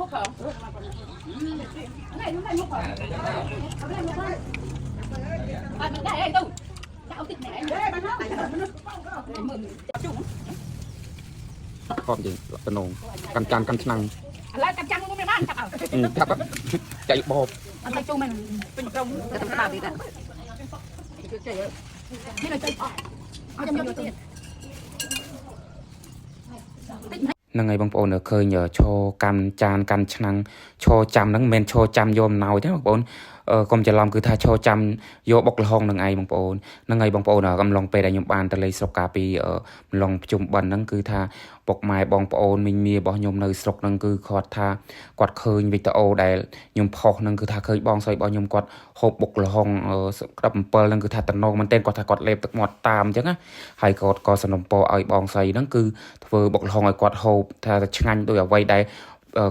ហូបផងនេះនេះហូបផងអត់ដែរអីទៅចាក់តិចណែបានហើយមើលជុំ ខំយើងតំណងកាន់ចានកាន់ឆ្នាំង ឥឡូវកាប់ចាំងមួយបានកាប់អើ កាប់ចៃបប អត់ទៅជុំមិនពេញក្រុមទៅតាមបាទៀតនេះនៅទៅអត់អត់ចាំយកទៀត ហ្នឹងហើយបងប្អូនឃើញឈរកាន់ចានកាន់ឆ្នាំងឈរចាំហ្នឹងមិនមែនឈរចាំយកអំណោយទេបងប្អូនកុំច្រឡំគឺថាឈរចាំយកបុកល្ហុងនឹងឯងបងប្អូនហ្នឹងហើយបងប្អូនកំឡុងពេលដែលខ្ញុំបានទៅលេងស្រុកកាពីអំឡុងភ្ជុំបិណ្ឌហ្នឹងគឺថាពុកម៉ែបងប្អូនមីងមារបស់ខ្ញុំនៅស្រុកហ្នឹងគឺគាត់ថាគាត់ឃើញវីដេអូដែលខ្ញុំផុសហ្នឹងគឺថាឃើញបងស្រីរបស់ខ្ញុំគាត់ហូបបុកល្ហុងក្តាប់7ហ្នឹងគឺថាតំណងមែនទែនគាត់ថាគាត់លេបទឹកមាត់តាមអញ្ចឹងណាហើយគាត់ក៏សំណូមពរឲ្យបងស្រីហ្នឹងគឺធ្វើបុកល្ហុងឲ្យគាត់ហូបថាឆ្ងាញ់ដោយអ្វីដែល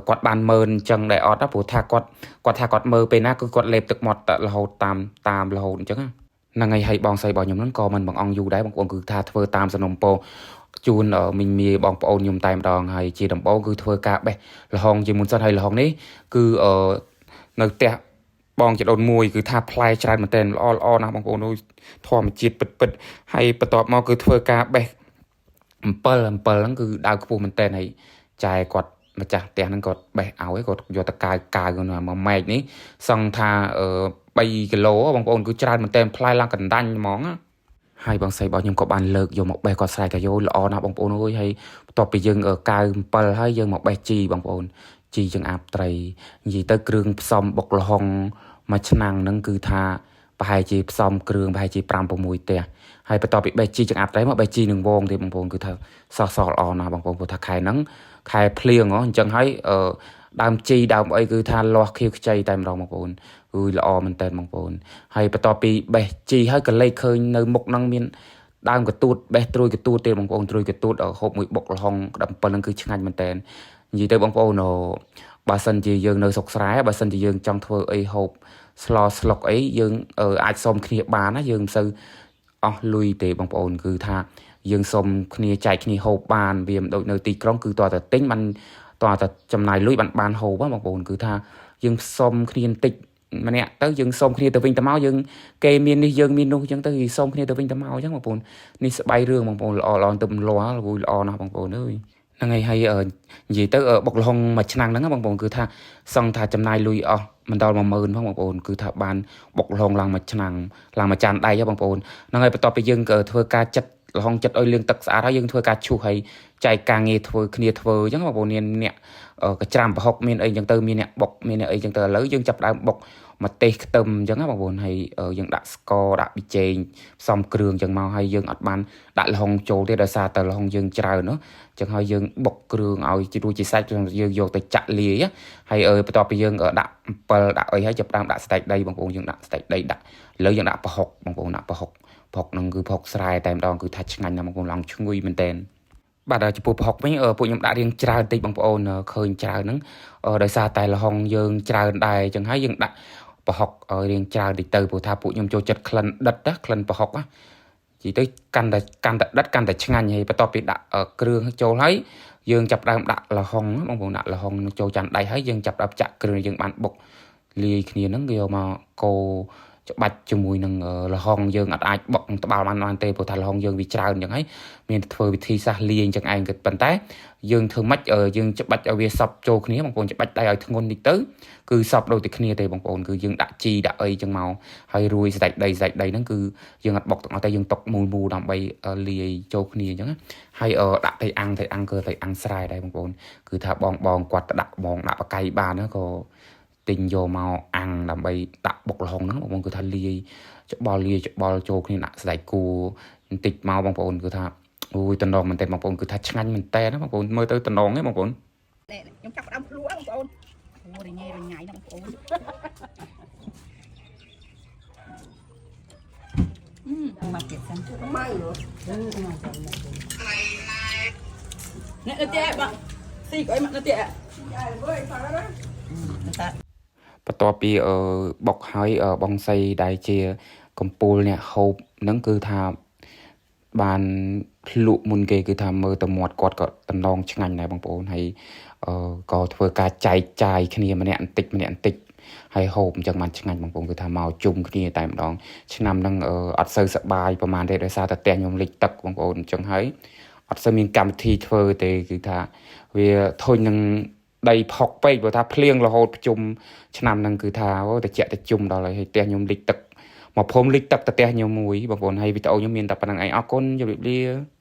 គាត់បានមើលអញ្ចឹងដែរអត់ណាព្រោះថាគាត់គាត់ថាគាត់មើលពេលណាគឺគាត់លេបទឹកមាត់រហូតតាមតាមរហូតអញ្ចឹងណាហ្នឹងហើយហើយបងស្រីរបស់ខ្ញុំហ្នឹងក៏មិនបង្អង់យូរដែរបងប្អូនគឺថាធ្វើតាមសំណូមពរជូនមីងមាបងប្អូនខ្ញុំតែម្ដងហើយជាដំបូងគឺធ្វើការបេះល្ហុងជាមុនសិនហើយល្ហុងនេះគឺនៅផ្ទះបងចដូនមួយគឺថាផ្លែច្រើនមែនទែនល្អល្អណាស់បងប្អូនអើយធម្មជាតិពិតពិតហើយបន្ទាប់មកគឺធ្វើការបេះអំពិលអំពិលហ្នឹងគឺដៅខ្ពស់មែនទែនហើយចែគាត់ម្ចាស់ផ្ទះហ្នឹងគាត់បេះឲ្យគាត់យកទៅកាវកាវមួយម៉ែកនេះសឹងថា3គីឡូបងប្អូនគឺច្រើនមែនទែនផ្លែឡើងកណ្ដាញ់ហ្មងណាហើយបងស្រីរបស់ខ្ញុំក៏បានលើកយកមកបេះគាត់ស្រែកថាយោល្អណាស់បងប្អូនអើយហើយបន្ទាប់ពីយើងកាវអំពិលហើយយើងមកបេះជីបងប្អូនជីចង្អាបត្រីនិយាយទៅគ្រឿងផ្សំបុកល្ហុងមួយឆ្នាំងហ្នឹងគឺថាប្រហែលជាផ្សំគ្រឿងប្រហែលជា5 6ផ្ទះហើយបន្ទាប់ពីបេះជីចង្អាបត្រីមកបេះជីនឹងវងទៀតបងប្អូនគឺថាសោះសល្អណាស់បងប្អូនព្រោះថាខែហ្នឹងខែភ្លៀងហ៎អញ្ចឹងហើយអឺដើមជីដើមអីគឺថាលាស់ខៀវខ្ចីតែម្ដងបងប្អូនគឺល្អមែនតើបងប្អូនហើយបន្ទាប់ពីបេះជីហើយក៏លេចឃើញនៅមុខហ្នឹងមានដើមកទួតបេះត្រួយកទួតទៀតបងប្អូនត្រួយកទួតហូបមួយបុកល្ហុងក្តាំ7ហ្នឹងគឺឆ្ងាញ់មែនតើនិយាយទៅបងប្អូនបើសិនជាយើងនៅស្រុកស្រែបើសិនជាយើងចង់ធ្វើអីហូបស្លស្លុកអីយើងអាចសុំគ្នាបានណាយើងមិនសូវអស់លុយទេបងប្អូនគឺថាយើងសុំគ្នាចែកគ្នាហូបបានវាមិនដូចនៅទីក្រុងគឺតើតែទិញបានតើតែចំណាយលុយបានបានហូបបងប្អូនគឺថាយើងសុំគ្នាបន្តិចម្នាក់ទៅយើងសុំគ្នាទៅវិញទៅមកយើងគេមាននេះយើងមាននោះអញ្ចឹងទៅគេសុំគ្នាទៅវិញទៅមកអញ្ចឹងបងប្អូននេះស្បៃរឿងបងប្អូនល្អល្អទៅលាល់ល្អល្អណាស់បងប្អូនអើយហ្នឹងហើយហើយនិយាយទៅបុកល្ហុងមួយឆ្នាំងហ្នឹងបងប្អូនគឺថាសឹងថាចំណាយលុយអស់មិនដល់10000ផងបងប្អូនគឺថាបានបុកល្ហុងឡើងមួយឆ្នាំងឡើងមួយចានដៃហ៎បងប្អូនហ្នឹងហើយបន្ទាប់ពីយើងធ្វើការចិត្តល្ហុងចិត្តឲ្យលាងទឹកស្អាតហើយយើងធ្វើការឈូសហើយចែកការងារធ្វើគ្នាធ្វើអញ្ចឹងបងប្អូនមានអ្នកកច្រាំប្រហុកមានអីអញ្ចឹងទៅមានអ្នកបុកមានអ្នកអីអញ្ចឹងទៅឥឡូវយើងចាប់ដើមបុកម្ទេសខ្ទឹមអញ្ចឹងណាបងប្អូនហើយយើងដាក់ស្ករដាក់ប៊ីចេងផ្សំគ្រឿងអញ្ចឹងមកហើយយើងអត់បានដាក់ល្ហុងចូលទេដោយសារតែល្ហុងយើងច្រើនเนาะអញ្ចឹងហើយយើងបុកគ្រឿងឲ្យជារួចជាសាច់យើងយកទៅចាក់លាយហើយបន្ទាប់ពីយើងដាក់អំពិលដាក់អីហើយចាប់ដើមដាក់ស្តែកដីបងប្អូនយើងដាក់ស្តែកដីដាក់ឥឡូវយើងដាក់ប្រហុកបងប្អូនដាក់ប្រហុកប្រហុកហ្នឹងគឺប្រហុកស្រែតែម្ដងគឺថាឆ្ងាញ់ណាស់បងប្អូនឡើងឈ្ងុយមែនតើបាទចំពោះប្រហុកវិញពួកខ្ញុំដាក់រៀងច្រើនតិចបងប្អូនឃើញច្រើនហ្នឹងដោយសារតែល្ហុងយើងច្រើនដែរអញ្ចឹងហើយយើងដាក់ប្រហុករៀងច្រើនតិចទៅព្រោះថាពួកខ្ញុំចូលចិត្តក្លិនដិតណាក្លិនប្រហុកណានិយាយទៅកាន់តែកាន់តែដិតកាន់តែឆ្ងាញ់ហើយបន្ទាប់ពីដាក់គ្រឿងចូលហើយយើងចាប់ដើមដាក់ល្ហុងបងប្អូនដាក់ល្ហុងចូលចានដៃហើយយើងចាប់ដើមចាក់គ្រឿងយើងបានបុកលាយគ្នាហ្នឹងយកមកកូរច្បាច់ជាមួយនឹងល្ហុងយើងអត់អាចបុកត្បាល់បានបានទេព្រោះថាល្ហុងយើងវាច្រើនអញ្ចឹងហើយមានធ្វើវិធីសាស្ត្រលាយអញ្ចឹងឯងគិតប៉ុន្តែយើងធ្វើម៉េចយើងច្បាច់ឲ្យវាសប់ចូលគ្នាបងប្អូនច្បាច់ដៃឲ្យធ្ងន់តិចទៅគឺសប់ដូចតែគ្នាទេបងប្អូនគឺយើងដាក់ជីដាក់អីចឹងមកហើយរួយស្ដែកដីស្ដែកដីហ្នឹងគឺយើងអត់បុកទាំងអស់តែយើងຕົកមូលមូលដើម្បីលាយចូលគ្នាអញ្ចឹងហើយដាក់តៃអាំងតៃអាំងគឺតៃអាំងស្រែដែរបងប្អូនគឺថាបងបងគាត់ទៅដាក់បងដាក់បកៃបានណាក៏ទិញយកមកអាំងដើម្បីដាក់បុកល្ហុងហ្នឹងបងប្អូនគឺថាលាយច្បល់លាយច្បល់ចូលគ្នាដាក់ស្ដែកគួរបន្តិចមកបងប្អូនគឺថាអូយតំណងមែនតើបងប្អូនគឺថាឆ្ងាញ់មែនតើណាបងប្អូនមើលទៅតំណងឯងបងប្អូន នេះខ្ញុំចាប់ដើមភ្លក់បងប្អូនអូរញ៉េរញ៉ៃណាបងប្អូន មកទៀតសិន នេះទៅទៀតបងស៊ីក៏អីមកទៅទៀត តា បន្ទាប់ពីបុកហើយបងសីដែលជាកំពូលអ្នកហូបហ្នឹងគឺថាបានភ្លក់មុនគេគឺថាមើលទៅមាត់គាត់ក៏តំណងឆ្ងាញ់ដែរបងប្អូនហើយ អឺក៏ធ្វើការចែកចាយគ្នាម្នាក់បន្តិចម្នាក់បន្តិចហើយហូបអញ្ចឹងបានឆ្ងាញ់បងប្អូនគឺថាមកជុំគ្នាតែម្ដងឆ្នាំហ្នឹងអឺអត់សូវសប្បាយប្រហែលទេដោយសារតែផ្ទះខ្ញុំលិចទឹកបងប្អូនអញ្ចឹងហើយអត់សូវមានកម្មវិធីធ្វើទេគឺថាវាធុញនឹងដីផុកពេកព្រោះថាភ្លៀងរហូតប្រជុំឆ្នាំហ្នឹងគឺថាអូតិចតិជុំដល់ហើយហើយផ្ទះខ្ញុំលិចទឹកមកភូមិលិចទឹកទៅផ្ទះខ្ញុំមួយបងប្អូនហើយវីដេអូខ្ញុំមានតែប៉ុណ្្នឹងឯងអរគុណជម្រាបលា។